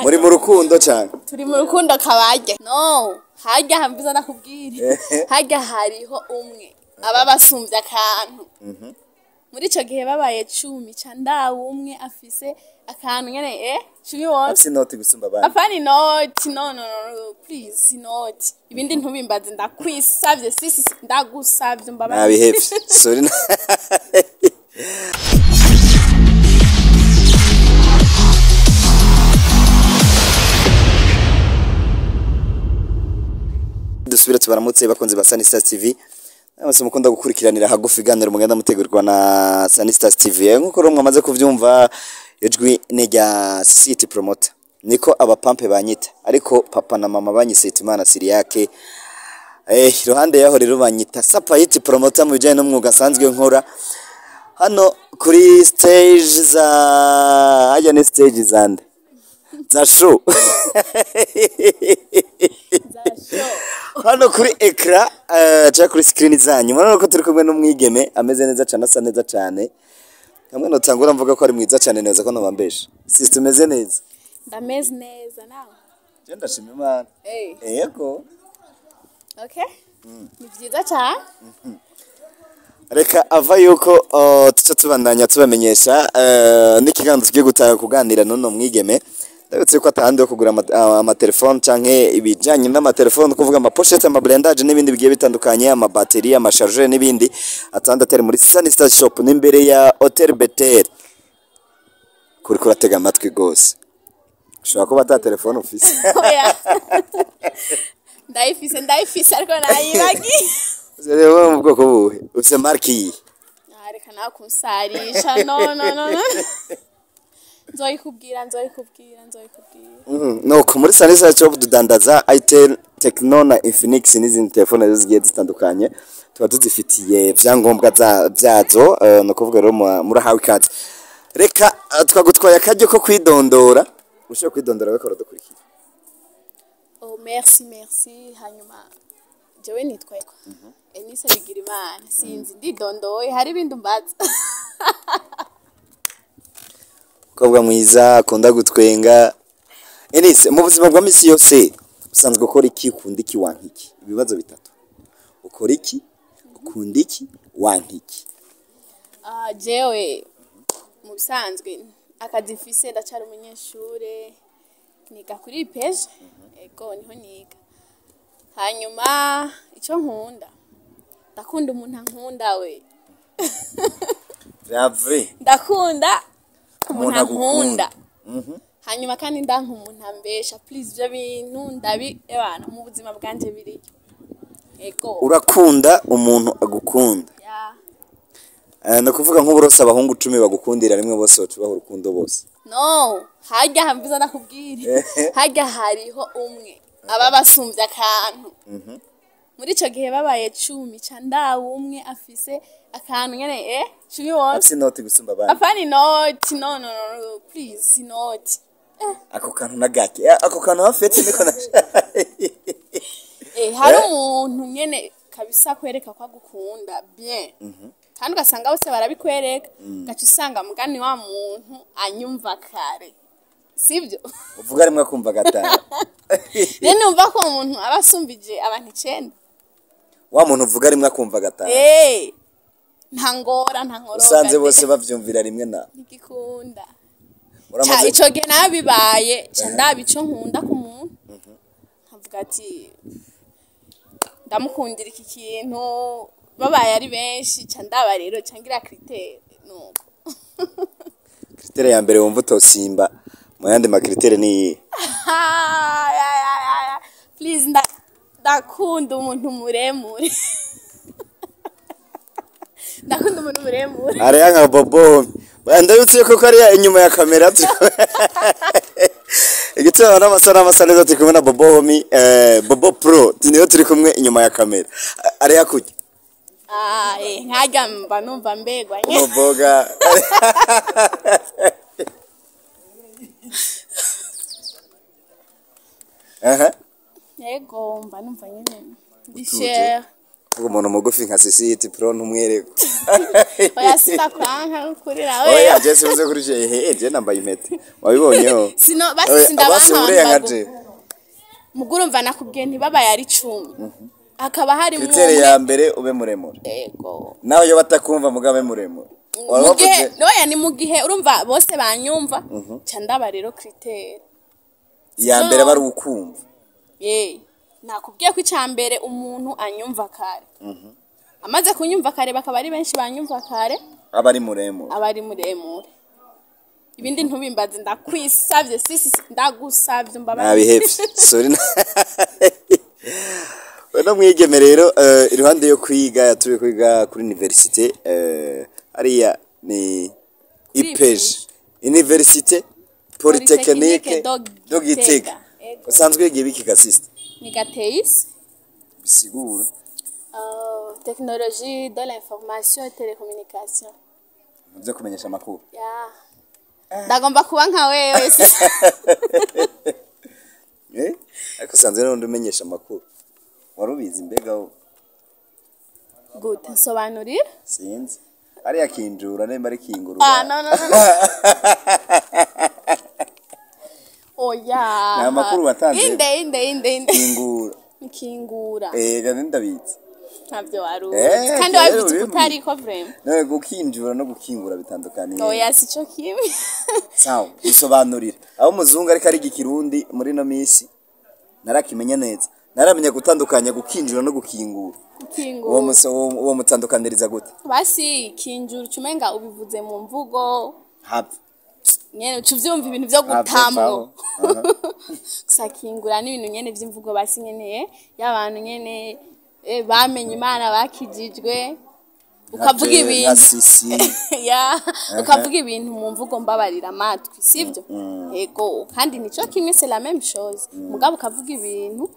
Muri mu rukundo cyane. Turi mu rukundo kabarya. No, harya hambiza nakubwire. Harya hariho umwe aba basumbye akantu. Muri ico gihe babaye 10 ca ndawe umwe afise akantu nyene 10 wose. Afise inoti gusumba abandi. Afani inoti, no no no, please inoti. Ibindi ntubimbaze ndakwisavye, sisi ndagusavye mbabaye. Nabihevye. Sorry. Dusubira tubaramutse bakunzi ba Sunny Stars TV. Namwe mukunda gukurikiranira hagufi ganira mugenda mutegurwa na Sunny Stars TV. Nkuko rumwe amaze kuvyumva ijwi ni rya City Promoter. Niko abapampe banyita, ariko papa na mama banyise Imana Siriyake. Iruhande yaho rero banyita Sapayiti Promoter mu bijanye n'umwuga sanzwe nkora. Hano kuri stage za hajya ni stage zande za show. Hano kuri ekra cyangwa kuri screen zanyu murabona ko turi kumwe n'umwigeme ameze neza cyane, asa neza cyane. Hamwe notangura mvuga ko ari mwiza cyane neza ko nobambesha. Sister umeze neza? Ndameze neza nawe. Je ndashima Imana. Yego. Okay. Ni byiza cyane. Reka ava yuko tuca tubandanya tubamenyesha n'ikiganiro tugiye gutaha kuganira n'uno mwigeme. Ndabutse ko atahandi yo kugura amatelefone canke ibijanye n'amatelefone, kuvuga ama pochette, ama blendage n'ibindi bigiye bitandukanye, ama batterie, ama chargeur n'ibindi. Atahandi atari muri Sunny Star Shop n'imbere ya Hotel Betel. Kuri kuratega amatwi gose. Ushobora kuba ata telefone ufise. Oya. Ndayifise ariko nayibagiye. Rero mu bwoko buhe? Ufise marque iyi? Reka nawe kunsarisha. No no no no. Nzoyikubwira. Nuko muri Sunny Star Shop dudandaza Itel, Tecno na Infinix n'izindi telefone zigiye zitandukanye. Tuba tuzifitiye vyangombwa byazo, no kuvuga rero murahawe ikaze. Reka twagutwaye akaryo ko kwidondora. Ushobora kwidondora we korodukurikira. Oh merci merci. Hanyuma jewe nitwa Enisa Bigirimana. Sinzi ndidondoye hari ibindi mbaza. Mukobwa mwiza akunda gutwenga. Enise, mu buzima bwa misi yose usanzwe ukora iki, ukunda iki, wanka iki? Ibibazo bitatu. Ukora iki, ukunda iki, wanka iki? Jewe mu bisanzwe akazi mfise ndacari umunyeshure, niga kuri IPG. Ego niho niga. Hanyuma ico nkunda, ndakunda umuntu ankunda we. Vrai. Ndakunda umuntu ankunda. Hanyuma kandi ndanka umuntu ambesha. Please ibyo bintu ndabi ebana mu buzima bwanje biri. Ego. Urakunda umuntu agukunda. Yeah. No kuvuga nk'uburose abahungu 10 bagukundira rimwe bose bacubaha urukundo bose. No, harya hambiza nakubwire. Harya hariho umwe aba basumbye akantu. Muri ico gihe babaye 10 ca ndawe umwe afise akantu nyene 10 wose. Afise inoti gusumba abandi. Afani inoti, no no no, please inoti. Ako kantu nagake. Ako kantu hafete niko na. Hari umuntu nyene kabisa kwereka ko agukunda bien. Kandi ugasanga bose barabikwereka, gaca usanga mugani wa muntu anyumva kare. Sibyo? Uvuga rimwe akumva gatanu. Rero numva ko umuntu aba asumbije abantu 9. Wa muntu uvuga rimwe akumva gatanu. Nta ngora, nta nkoroga. Usanze bose bavyumvira rimwe na. Ntigikunda. Ico gihe nabibaye, ca ndabico nkunda ku muntu. Nkavuga ati ndamukundira iki kintu, babaye ari benshi, ca ndaba rero ca ngira critère nuko. Critère ya mbere wumva utosimba mu yandi ma critère ni iyihe? Please ndakunda umuntu muremure. Ndakunda umuntu muremure. Ariya nka Bobo. Ndabutse ko kariya inyuma ya kamera. Igitabo n'amasa neza turi kumwe na Bobo Homi, Bobo Pro. Niyo turi kumwe inyuma ya kamera. Ariya kujya. Nkaga mba numva mbegwa nye. Umuboga. Yego mba numva nyene. Ndi cher. Kuvuga umuntu mugufi nka Sisiti Pro ntumwereko. Oya, sindakwanka kurira. Oya, je sibuze kuri je, he je nambaye impete, wabibonyeho? Sino basi. Oya, Sindabanka basi abantu urenga bagufi. je. Mugurumva nakubwiye ntibabaye ari 10 hakaba harimo Critère umwe. ya mbere, ube muremure. Yego. Nawe iyo batakumva, mugabe muremure. Mu gihe noya ni mu gihe urumva bose banyumva, ca ndaba rero critère Ya mbere bari ukumva. Ye, nakubwiye ko icya mbere umuntu anyumva kare. Amaze kunyumva kare, bakaba ari benshi banyumva kare, aba ari muremure. Aba ari muremure. Ibindi ntubimbaze, ndakwisavye. Sisi, ndagusavye, mbabarire. Nabihevye, sorry. Uno mwigeme rero, iruhande yo kwiga, yatuye kwiga kuri université, hariya ni IPG, Université Polytechnique Polytechnique do do Gitega. Gitega. Ego. Usanzwe wiga ibiki ga sister? Ni gateisi. Bisigura? Technologie de l'information et télécommunication. Byo kumenyesha amakuru. Ya, ndagomba kuba nka wewe. Ariko usanzwe n'undi umenyesha amakuru, wari ubizi mbega wo? Gute? Nsobanurira. Sinzi, ariya kinjura nimba ari kingurura. Ah, no, no, no, no. Oya. Ni amakuru watanze. Inde, inde, inde, inde. Kingura. Kingura. Ndabizi. Ntabyo wari uzi. Kandi Rero wabivuze urimo. utariko vraiment. None gukinjura no gukingura bitandukaniye? Oya, sico kimwe. Sawa, bisobanurira aho umuzungu ariko ariga ikirundi muri ino minsi, narakimenya neza, naramenya gutandukanya gukinjura no gukingura. Uwo Kingura. Uwo mutandukaniriza gute? Basi kinjura ucumenga ubivuze mu mvugo Hapfa. nyene, uca uvyumva ibintu vyo Hapfa, gutamwo. vaho. Aha. Gusa kingura n'ibintu nyene vy'imvugo, basi nyene y'abantu nyene, bamenye Imana, bakijijwe, ukavuga Nka ibintu sisi. Ya, ukavuga ibintu mu mvugo mbabarira amatwi, sivyo? Yego, kandi nico kimwe, c'est la même chose, mugabo ukavuga ibintu,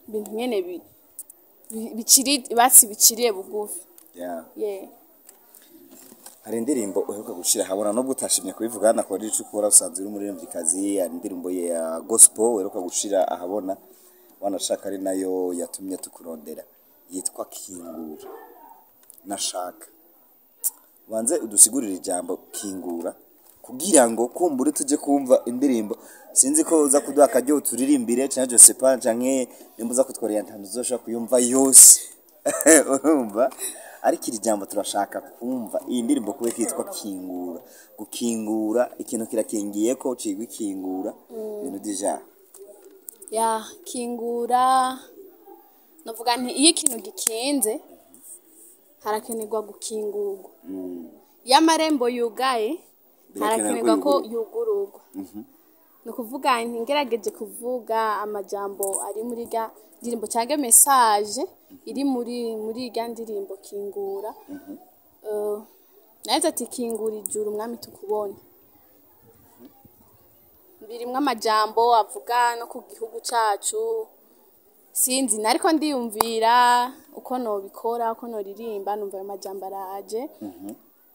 ibintu nyene bikiri basi biciriye bugufi. Yeah. Hari indirimbo uheruka gushira habona, nubwo utashimye kubivuga, nakora ico ukora, usanzwe uri umuririmvyikazi. Hari indirimbo ya gospel uheruka gushira ahabona, wanashaka ari nayo yatumye tukurondera, yitwa Kingura. Nashaka banze udusigurire ijambo kingura, kugira ngo kumbure tuje kumva indirimbo. Sinzi ko uza kuduha akaryo turirimbire canke je sais pas, canke nimba uza kutworiyanta tuzoshobora kuyumva yose, urumva? Ariko iri jambo turashaka kumva iyi ndirimbo kube kitwa Kingura. Gukingura ikintu kirakingiye, ko cigwa ikingura ibintu déjà. Ya, kingura, navuga nti iyo ikintu gikinze harakenerwa gukingurwa. Iyo amarembo yugaye, birakenerwa harakenerwa ko ko yugururwa. Ni ukuvuga nti ngerageje kuvuga amajambo ari muri rya ndirimbo cyangwa message iri muri rya ndirimbo Kingura, nagize ati: "Kingura ijuru mwami tukubone." Birimwo amajambo avuga no ku gihugu cacu. Sinzi, nariko ndiyumvira uko nobikora, uko noririmba, numva ayo majambo araje,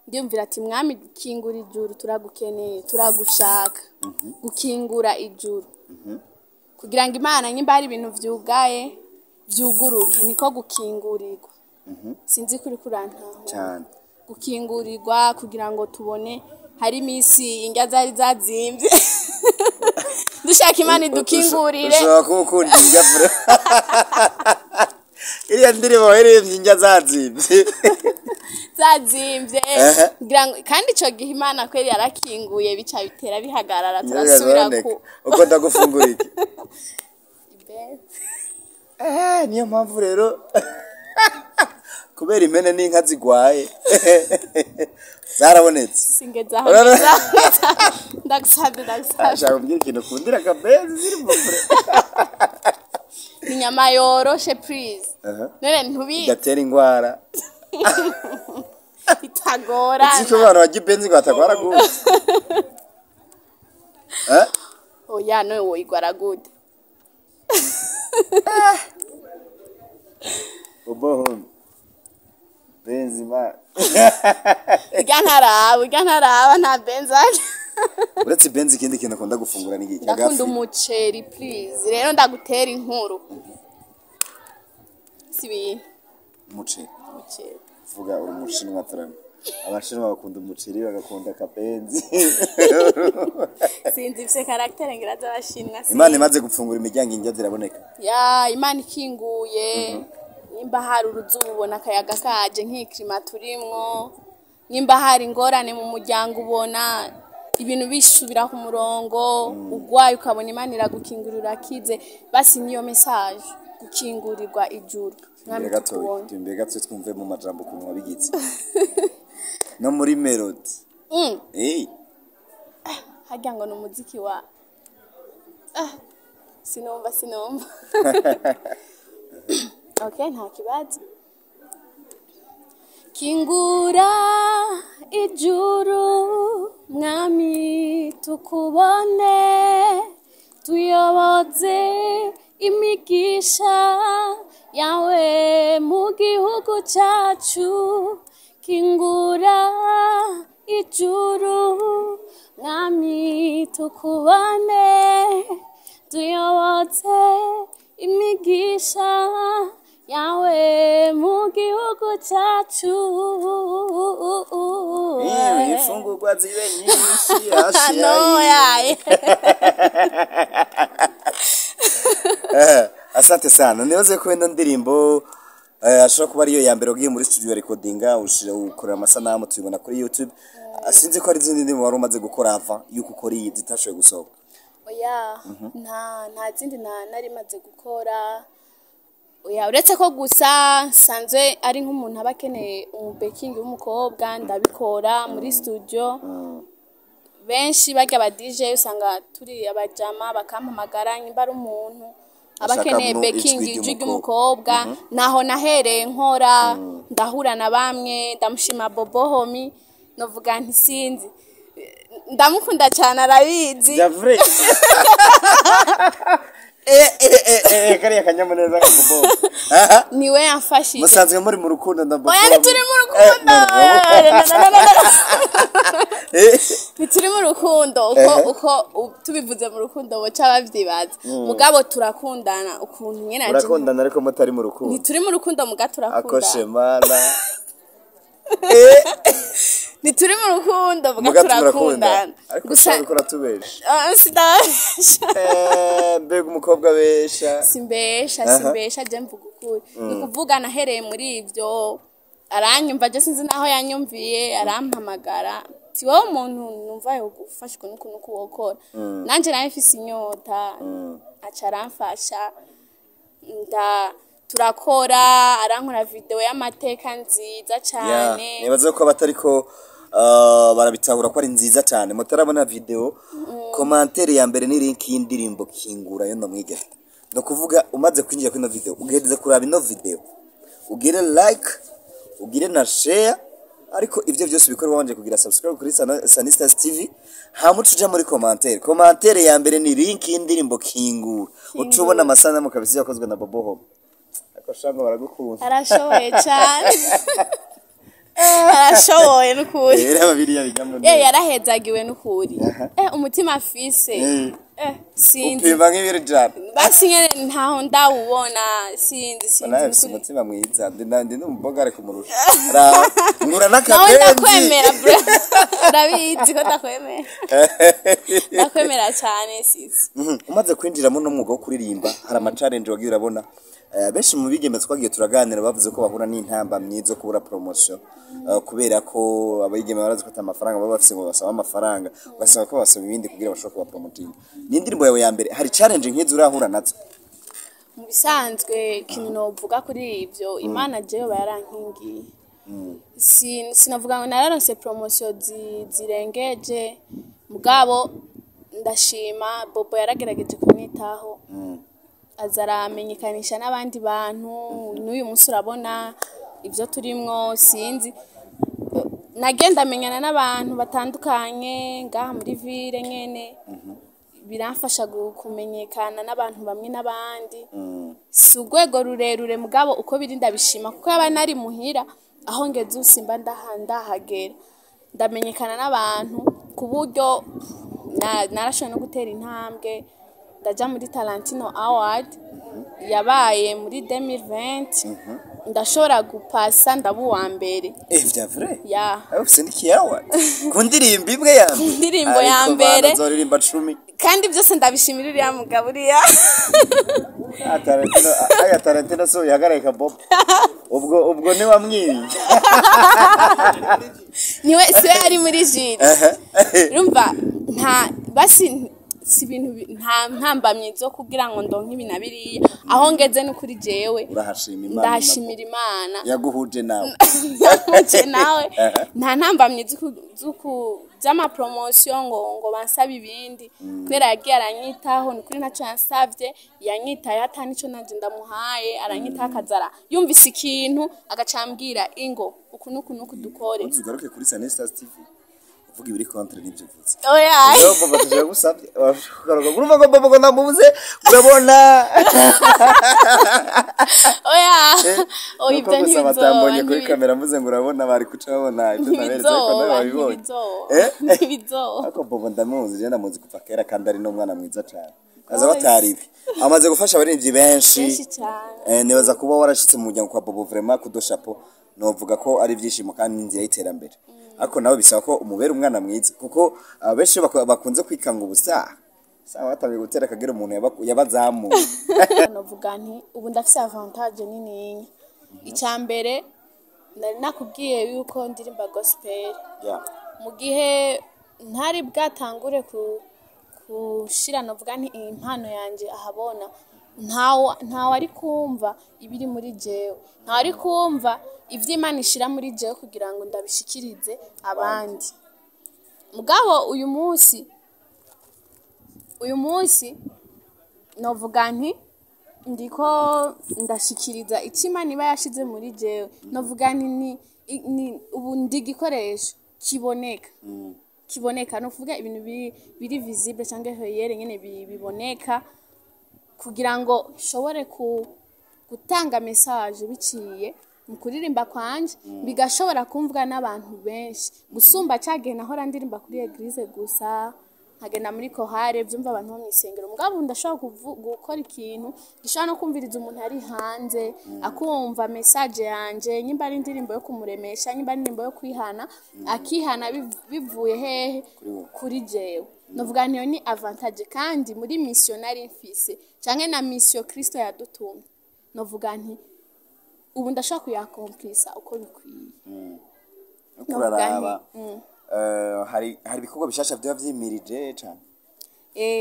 ndiyumvira ati: "Mwami, kingura ijuru, turagukeneye, turagushaka." Gukingura ijuru kugira ngo Imana, nyimba hari ibintu vyugaye, vyuguruke, niko gukingurirwa. Sinzi kuri kurantahura. Cyane. Gukingurirwa kugira ngo tubone. Hari iminsi indya zari zazimvye, dushaka Imana idukingurire. Ushobora kuba ukunda indya vure. Iriya ndirimbo waririmbye indya zazimvye. Zazimvye. Kugira ngo, kandi ico gihe Imana kweri yarakinguye, bica bitera bihagarara, turasubira ku Ukunda gufungura iki? Ibenzi. Niyo mpamvu rero, kubera impene n'inka zigwaye zarabonetse. Singeza aho, ndagusabye, ndagusabye. Ashaka kubwira ikintu ukundira akabenzi ziri mu kure. Ni inyama yoroshe, please. None ntubi idatera indwara. Itagorana. Uzi ko abantu barya ibenzi ngo batagwara gute? Eh? Oya, none woyigwara gute? Ubohome benzi ma. Urya ntaraba, urya ntaraba, nta benzi arya. Uretse ibenzi, ikindi kintu akunda gufungura ni iki? Ndakunda Agafi. umuceri, please. Rero ndagutera inkuru. Afise ibintu. Umuceri. Umuceri. Vuga uri umushinwa turame. Abashinwa bakunda umuceri, bagakunda akapenzi. Sinzi, ifise caractère ngira z'abashinwa, sinzi. Imana imaze gupfungura imiryango, indya ziraboneka. Ya, Imana ikinguye, nimba hari uruzuba ubona akayaga kaje, nk'i climat turimwo. Nimba hari ingorane mu muryango ubona ibintu bisubira ku murongo. Ugwaye ukabona Imana iragukingurira, urakize. Basi niyo message, gukingurirwa ijuru. Mwami, Imbere gato. tukubonye. Imbere gato twumve mu majambo ukuntu wabigitse no muri melody. Eh. Harya ngo ni umuziki wa, sinumva, sinumva. Okay, nta kibazo. Kingura ijuru, mwami, tukubone, tuyoboze imigisha yawe mu gihugu cyacu. Kingura ijuru, mwami, tukubone, tuyoboze imigisha yawe mu gihugu cyacu. Yewe, imfungurwa zibe nyinshi hashi. No yaye. Asante sana. Nibaze ko ino ndirimbo ashobora kuba ariyo ya mbere ugiye muri studio ya recordinga, ushira ukorera amasanamu, tubibona kuri YouTube. Sinzi ko hari izindi ndirimbo wari umaze gukora ava yuko ukora iyi zitashoboye gusohoka. Oya, nta zindi nari maze gukora, oya, uretse ko gusa nsanzwe ari nk'umuntu aba akeneye umubekingi w'umukobwa, ndabikora muri studio. Benshi barya aba DJ usanga turi abajama, bakampamagara nimba ari umuntu aba Ashaka akeneye mu backing, ijwi ijwi ry'umukobwa. ry'umukobwa. Naho nahereye nkora, ndahura na bamwe, ndamushima Bobo Homi, novuga nti sinzi, ndamukunda cyane, arabizi. Ya vrai. Eh eh eh eh, kariya kanyamuneza ka Bobo. Aha. Niwe yamfashije. Musanzwe muri mu rukundo na Bobo? Oya, ntituri mu rukundo. Ntituri mu rukundo uko uko tubivuze mu rukundo boca bavyibaza, mugabo turakundana ukuntu nyene Murakundana ariko mutari mu rukundo. Ntituri mu rukundo, muga turakundana. Akoshe mana. Ntituri mu rukundo, muga Muga turakundana. turakundana. Ariko Gusa ushobora gukora tubesha. Ah, sindabesha. Mbega umukobwa besha. Simbesha, simbesha, je mvuga ukuri. Ni ukuvuga nahereye muri ivyo, aranyumva, je sinzi naho yanyumviye, arampamagara ti wowe umuntu numva yogufasha ukuntu ukuntu uku wokora. Nanje nawe mfise inyota, aca aramfasha, nda turakora, arankora video y'amateka nziza Ya, cane. Nibaza ko abatariko barabitahura ko ari nziza cyane. Mutarabona video, commentaire ya mbere ni link y'indirimbo Kingura yo ndamwigera. No kuvuga umaze kwinjira kuri ino video, ugerageza kuraba ino video, ugire like, ugire na share, ariko ivyo byose bikorwa wabanje kugira subscribe kuri Sanistas TV. Hama uca muri commentaire, commentaire ya mbere ni link y'indirimbo Kingura, uca ubona amasanamu kabisa yakozwe na Bobo Home. Ariko shango baragukunda. Arashoboye cane, arashoboye n'ukuri. Rero ababiriya binyamuneza. Yarahezagiwe n'ukuri. Umutima afise, sinzi. Upima nk'ibiro 100. Basi nyene ntaho ndawubona, sinzi, sinzi. Nawe ufise N'ukuri. umutima mwiza, ndi n'umubogare kumurusha. Raba, ngura Nawe n'akabenzi. ndakwemera bro, urabizi ko ndakwemera, ndakwemera cyane, sisi. Umaze kwinjira muri uno mwuga wo kuririmba, hari ama challenge wagiye urabona. Benshi mu bigeme twagiye turaganira bavuze ko bahura n'intambamyi zo kubura promotion. Kubera ko abigeme barazi ko ata amafaranga baba bafise ngo basaba amafaranga, ugasanga ko basaba ibindi kugira bashobore kuba promoting. Ni indirimbo yawe ya mbere, hari challenge nk'izo urahura nazo? Mu bisanzwe ikintu novuga kuri ibyo, Imana jewe yarankingiye. Sinavuga ngo nararonse promotion zirengeje, mugabo ndashima Bobo yaragerageje kumwitaho, aza aramenyekanisha n'abandi bantu. N'uyu munsi urabona ibyo turimwo, sinzi, nagenda amenyana n'abantu batandukanye ngaha muri ville nyene, biramfasha kumenyekana n'abantu bamwe n'abandi. Si urwego rurerure, mugabo uko biri ndabishima, kuko yaba nari muhira aho ngeze usimba ndahagera, ndamenyekana n'abantu ku buryo narashoboye no gutera intambwe, ndaja muri Talentino Award. Yabaye muri 2020, ndashobora gupasa, ndaba uwa mbere. Eh, vya vrai? Ya. Aho ufise n'ikiyawa ku ndirimbo imwe ya mbere? Ndirimbo ya Ariko mbere. bana, nzoririmba 10. Kandi byose ndabishimira uriya mugabo uriya. Ah, Tarantino, aya Tarantino so yahagarika Bob, ubwo niwamwiye. Niwe, siwe yari muri jury. Urumva nta basi si ibintu nta ntambamyi zo kugira ngo ndonke ibi na biriya. Aho ngeze ni kuri jewe. Urahashima Imana. Ndahashimira Imana. Yaguhuje nawe. Yamuce nawe. Nta ntambamyi z'amapromotion ngo bansabe ibindi, kubera yagiye aranyitaho. Ni kuri ntacyo yansavye, yanyitaye ata nico nanje ndamuhaye. Aranyitaho, akazara yumvise ikintu agaca ambwira ingo uku n'uku n'uku dukore. Ugaruke kuri Sanesta TV uvuga ibiri contre n'ibyo uvuze. Oya. Rero Bobo tuje gusabye kugaruka, urumva ko Bobo ngo namubuze, urabona. Oya, oya, Nuko ibyo gusa ntibizoba. batambonye kuri kamera mvuze ngo urabona, bari kuca babona ibyo naberetse, ariko nawe Ntibizoba. babibonye. Ntibizoba. Eh? Ntibizoba. Ariko Bobo ndamuzi, je ndamuzi kuva kera, kandi ari n'umwana mwiza cyane, aza batari ibi, amaze gufasha abaririmbyi benshi. Benshi cyane. Nibaza kuba warashitse mu muryango kwa Bobo, vraiment kudo chapeau. Novuga ko ari ibyishimo kandi n'inzira y'iterambere, ariko nawe bisaba ko umubera umwana mwiza, kuko abenshi bakunze kwikanga ubusa sawa batangiye gutera akagera umuntu yabazamuye. Novuga nti ubu ndafise avantage nininya. Icya mbere, nari nakubwiye yuko ndirimba gospel. Mu gihe ntari bwatangure kushira, novuga nti impano yanje ahabona, ntawe ari kumva ibiri muri jewe, ntawe ari kumva ivyo Imana ishira muri jewe kugira ngo ndabishikirize abandi. Mugabo uyu munsi novuga nti ndiko ndashikiriza icyo Imana iba yashize muri jewe. Novuga nti ni ubu ndi igikoresho kiboneka, ni ukuvuga ibintu biri visible cyangwa réel nyene, biboneka kugira ngo nshobore gutanga message biciye mu kuririmba kwanje, bigashobora kumvwa n'abantu benshi gusumba cya gihe nahora ndirimba kuri église gusa, nkagenda muri chorale, byumva abantu bo mw'isengero. Mugabo ubu ndashobora gukora ikintu gishobora no kumviriza umuntu ari hanze, akumva message yanje, nyimba ari indirimbo yo kumuremesha, nyimba ari indirimbo yo kwihana, akihana bivuye hehe? Kuri jewe. Novuga ntiyo ni avantage, kandi muri mission nari mfise canke na mission Kristo yadutumye, novuga nti ubu ndashobora kuyakomplisa uko bikwiye. Uriko uraraba, hari ibikorwa bishasha vyoba vyimirije cane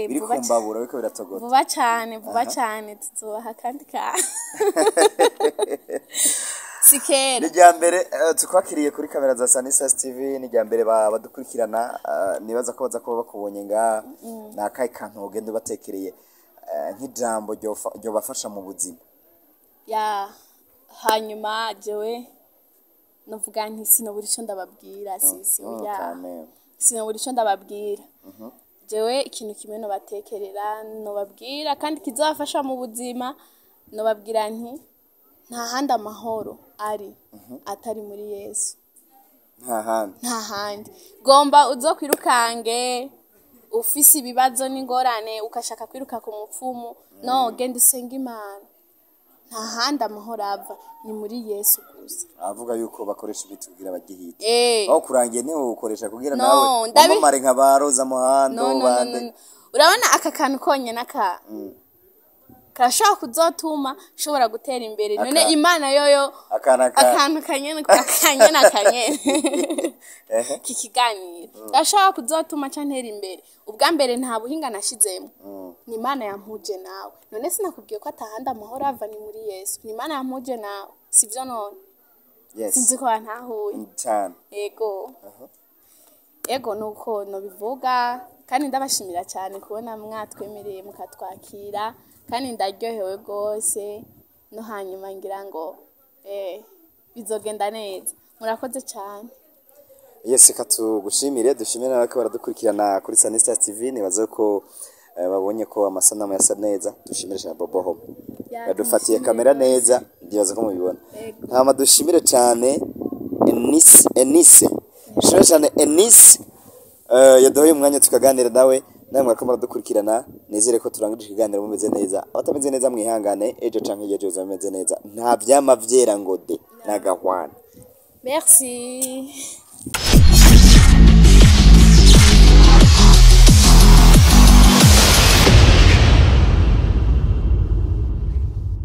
biri vuba kumbabura, biriko biratogota? Vuba cane, vuba cane tuzobaha kandi ka si kera. Ni irya mbere tukwakiriye kuri kamera za Sanisas TV, ni irya mbere badukurikirana, nibaza ko baza kuba bakubonye nga ni akahe kantu ugenda ubatekereye, nk'ijambo ryobafasha mu buzima? Ya, hanyuma jewe novuga nti sinobura ico ndababwira, sisi oya. Kame. Sinobura ico ndababwira. Jewe ikintu kimwe nobatekerera, nobabwira kandi kizabafasha mu buzima, nobabwira nti nta handi amahoro ari atari muri Yesu. Nta handi. Nta handi. Gomba uzokwirukange ufise ibibazo n'ingorane, ukashaka kwiruka ku mupfumu, no genda usenge Imana. Nta handi amahoro ava, ni muri Yesu gusa. Avuga yuko bakoresha imiti kugira bagihite, aho kurangiye ntiwukoresha kugira No, nawe wamamare nka ba Roza Muhando. No, no, no, Bande. No, no. Urabona aka kantu konyene aka karashobora kuzotuma nshobora gutera imbere none. Imana yoyo Akana ka akantu kanyene akanyene akanyene k'ikiganiro gashobora kuzotuma ca ntera imbere. Ubwa mbere nta buhinga nashizemo, ni Imana yampuje nawe. None sinakubwiye ko atahandi amahoro ava, ni muri Yesu? Ni Imana yampuje nawe, sivyo none? Yes. Sinzi ko wantahuye. Cyane. Ego, nuko nobivuga, kandi ndabashimira cyane kubona mwatwemereye mukatwakira, kandi ndaryohewe rwose. No hanyuma ngira ngo bizogenda neza. Murakoze cyane. Yes, reka tugushimire, dushimire n'abariko baradukurikirana kuri Sanistar TV. Nibaze ko babonye ko amasanamu yasa neza. Dushimire cyane Bobo Home Ya, yadufatiye tumushimire kamera rwose. neza, ndibaza ko mubibona. Ego. Hama dushimire cyane Enise, Enise, dushimire cyane Enise yaduhaye umwanya tukaganira nawe. Namwe mwariko muradukurikirana, nizere ko turangije ikiganiro mumeze neza. Abatameze neza mwihangane, ejo canke ejo bizoba bimeze neza. Nta vyama vyera ngo de nagahwana. Merci.